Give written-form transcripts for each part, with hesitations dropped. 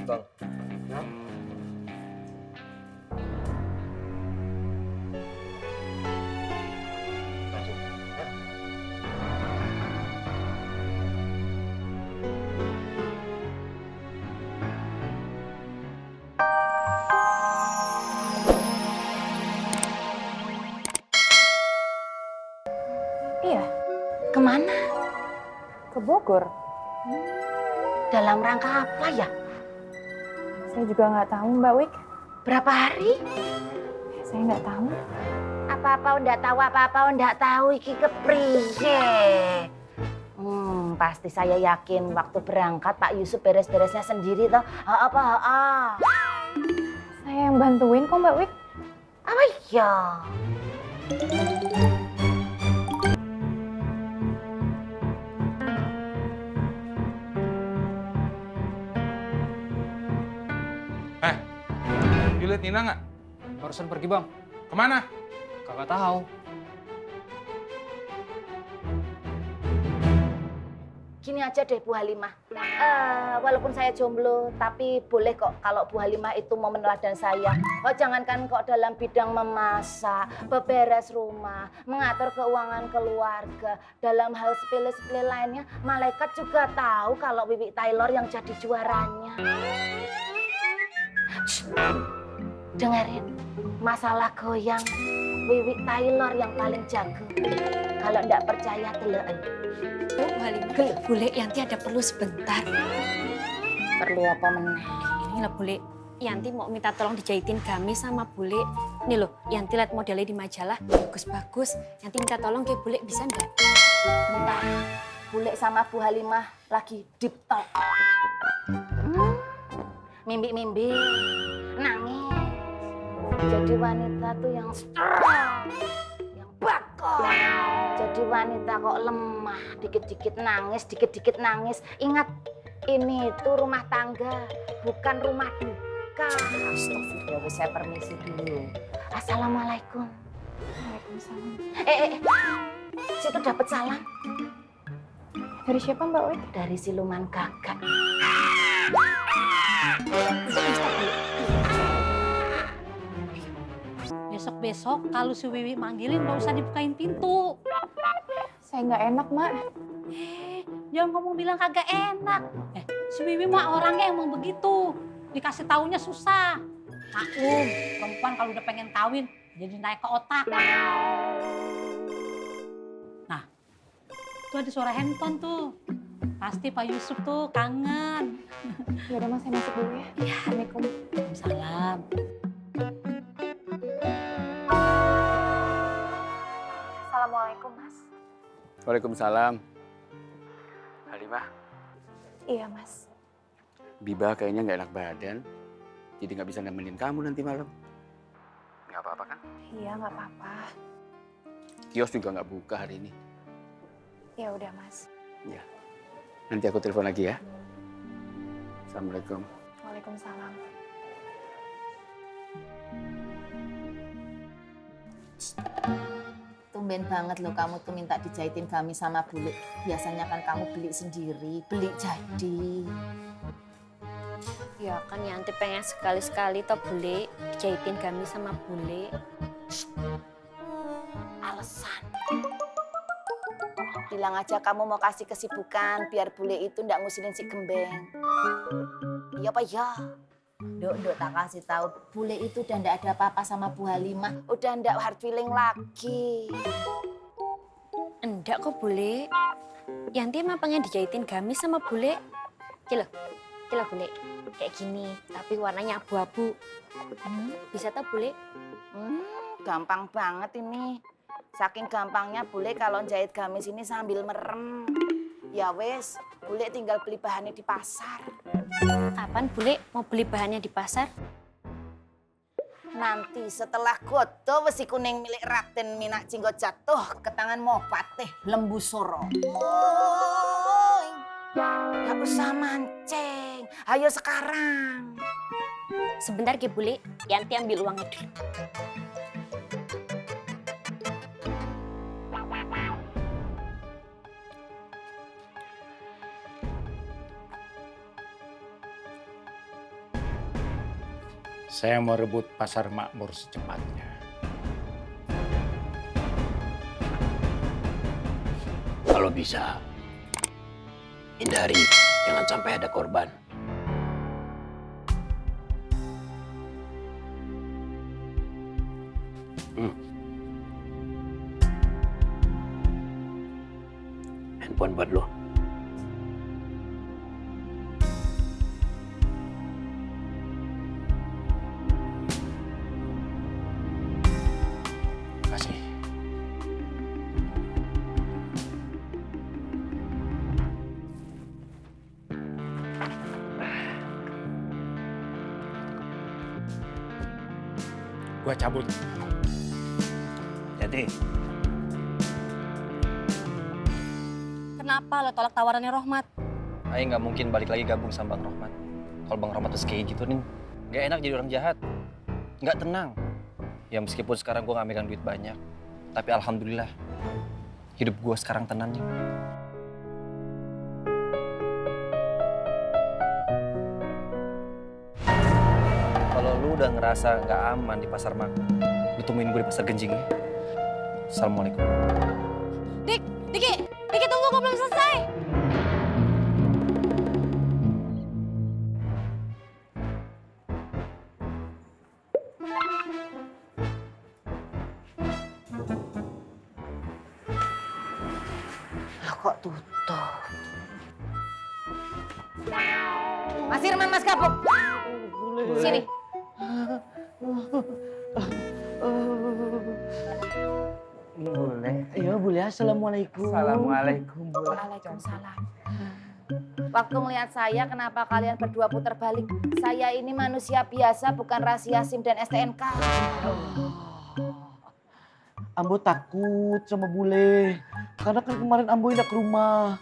Bang. Langsung. Iya, Kemana? ke Bogor. Dalam rangka apa ya? Saya juga nggak tahu, Mbak Wik. Berapa hari? Saya nggak tahu. Apa-apa ndak tahu iki kepriye. Pasti saya yakin waktu berangkat Pak Yusuf beres-beresnya sendiri toh. Apa? Saya yang bantuin kok, Mbak Wik. Apa ya? You liat Nina nggak? Barusan pergi, Bang. Kemana? Kagak tahu. Gini aja deh Bu Halimah. Walaupun saya jomblo, tapi boleh kok kalau Bu Halimah itu mau meneladan saya. Oh, jangankan kok dalam bidang memasak, beberes rumah, mengatur keuangan keluarga, dalam hal sepele-sepele lainnya, malaikat juga tahu kalau Wiwi Taylor yang jadi juaranya. Shh, dengerin, masalah goyang Wiwi Taylor yang paling jago. Kalau ndak percaya teleen. Bu Halimah, boleh Yanti ada perlu sebentar. Perlu apa meneh? Ini lah boleh. Yanti mau minta tolong dijahitin gamis sama Bule. Nih loh, Yanti lihat modelnya di majalah, bagus-bagus. Yanti minta tolong ke Bule, bisa nggak? Bentar, Bule sama Bu Halimah lagi deep talk. Mimpi-mimpi, nangis. Jadi wanita tuh yang strong, yang bakal. Jadi wanita kok lemah, dikit-dikit nangis. Ingat, ini tuh rumah tangga, bukan rumah duka. Astagfirullah, saya permisi dulu. Assalamualaikum. Waalaikumsalam. Situ dapat salam Dari siapa, Mbak Wik? dari siluman gagak. Besok-besok kalau si Wiwi manggilin gak usah dibukain pintu. Saya nggak enak, Mak. Jangan ngomong bilang kagak enak. Si Wiwi mah orangnya emang begitu. Dikasih taunya susah. Maklum, perempuan kalau udah pengen kawin jadi naik ke otak. Nah, tuh ada suara handphone tuh. Pasti Pak Yusuf tuh kangen. Ya udah, Mas, saya masuk dulu ya. Assalamualaikum. Salam. Assalamualaikum, Mas. Waalaikumsalam. Halimah, Iya, Mas. Biba kayaknya nggak enak badan, jadi nggak bisa nemenin kamu nanti malam. Nggak apa-apa kan? Iya, nggak apa-apa. Kios juga nggak buka hari ini. Ya udah, Mas. Ya, nanti aku telepon lagi ya. Assalamualaikum. Waalaikumsalam. Tumben banget loh kamu tuh minta dijahitin gamis sama Bule. Biasanya kan kamu beli sendiri, beli jadi. Ya kan Yanti pengen sekali-sekali toh Bule, dijahitin gamis sama Bule. Alasan. Bilang aja kamu mau kasih kesibukan biar Bule itu ndak ngusilin si Gembeng. Iya apa ya? Dok, tak kasih tahu. Bule itu udah ndak ada apa-apa sama Bu Halimah. Udah ndak hard feeling lagi. Enggak kok Bule. Yanti emang pengen dijahitin gamis sama Bule. Kilo Bule. Kayak gini, tapi warnanya abu-abu. Bisa tau Bule? Gampang banget ini. Saking gampangnya Bule kalau jahit gamis ini sambil merem. Ya wes, Bule tinggal beli bahannya di pasar. Kapan Bule mau beli bahannya di pasar? Nanti setelah goto besi kuning milik Raden Minak Jinggo jatuh ke tangan Mopateh Lembu Soro. Gak usah mancing, ayo sekarang. Sebentar Ki Bule, Yanti ambil uangnya dulu. Saya mau rebut pasar makmur secepatnya. Kalau bisa, hindari, jangan sampai ada korban. Handphone buat lo. Kasih. Gua cabut. Jadi, Kenapa lo tolak tawarannya Rohmat? Ayo nggak mungkin balik lagi gabung sama Bang Rohmat. Kalau Bang Rohmat terus kayak gitu nih, nggak enak jadi orang jahat. Nggak tenang. Ya meskipun sekarang gue nggak megang duit banyak, tapi alhamdulillah hidup gue sekarang tenang nih. Kalau lu udah ngerasa nggak aman di pasar Makmur, lu temuin gue di pasar Genjing ya. Assalamualaikum. Diki tunggu, gue belum selesai. Loh kok tutup? Mas Irman, Mas Gabung. Sini. Boleh. Iya, boleh. Assalamualaikum. Assalamualaikum. Waalaikumsalam. Waktu melihat saya, kenapa kalian berdua putar balik? Saya ini manusia biasa, bukan rahasia SIM dan STNK. Ambo takut sama bule. Karena kan kemarin Ambo indah ke rumah.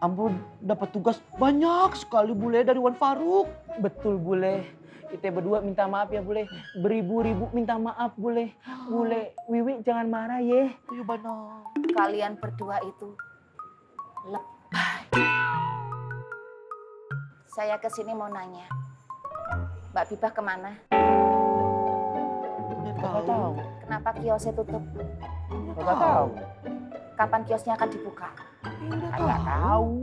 Ambo dapat tugas banyak sekali bule dari Wan Faruk. Betul bule. Kita berdua minta maaf ya bule. Beribu-ribu minta maaf bule. Bule, Wiwi jangan marah ya. Iya benar. Kalian berdua itu lebay. Saya kesini mau nanya. Mbak Bibah kemana? Gak tahu. Kenapa kiosnya tutup? Gak tahu. Kapan kiosnya akan dibuka? Gak tahu.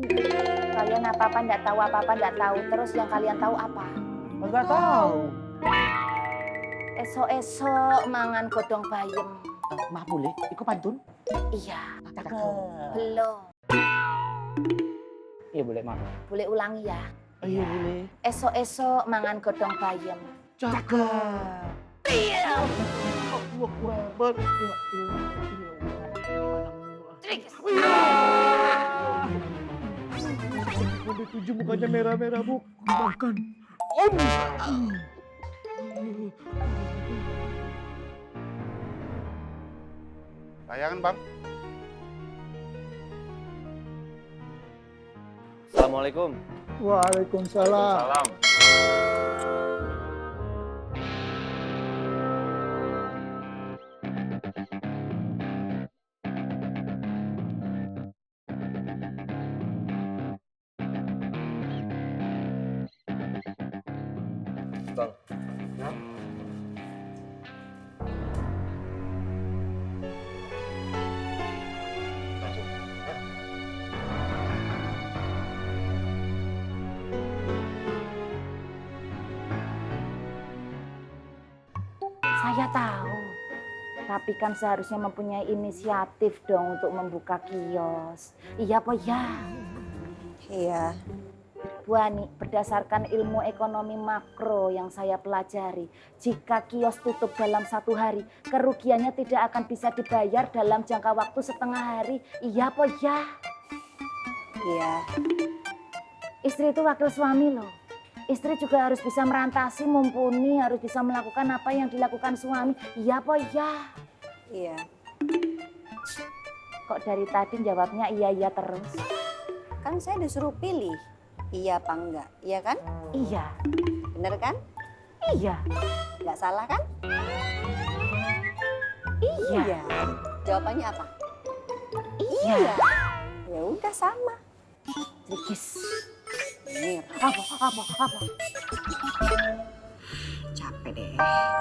Kalian apa-apa enggak tahu, apa-apa enggak tahu. Terus yang kalian tahu apa? Gak tahu. Esok-esok mangan godong bayem. Maaf bule, ikut pantun? Iya, Cakep. belum. Iya bule, maaf. Boleh ulangi ya. Iya bule. Esok-esok mangan godong bayem. Cakep. Iya. Allahu Akbar. Ya Kode 7 mukanya merah-merah, Bu. Makan. Om. Layangan, Bang. Assalamualaikum. Waalaikumsalam. Salam. Bang. Saya tahu. Tapi kan seharusnya mempunyai inisiatif dong untuk membuka kios. Iya apa ya? Iya. Bu Ani, berdasarkan ilmu ekonomi makro yang saya pelajari, jika kios tutup dalam 1 hari, kerugiannya tidak akan bisa dibayar dalam jangka waktu setengah hari. Iya apa ya? Iya. Istri itu wakil suami loh. Istri juga harus bisa merantasi, mumpuni, harus bisa melakukan apa yang dilakukan suami. Iya apa ya? Iya. Kok dari tadi jawabnya iya terus? Kan saya disuruh pilih. Iya apa enggak? Iya kan? Iya. Bener kan? Iya. Enggak salah kan? Iya. Jawabannya apa? Iya. Ya udah sama. Trikis. Mir. Apa? Capek deh.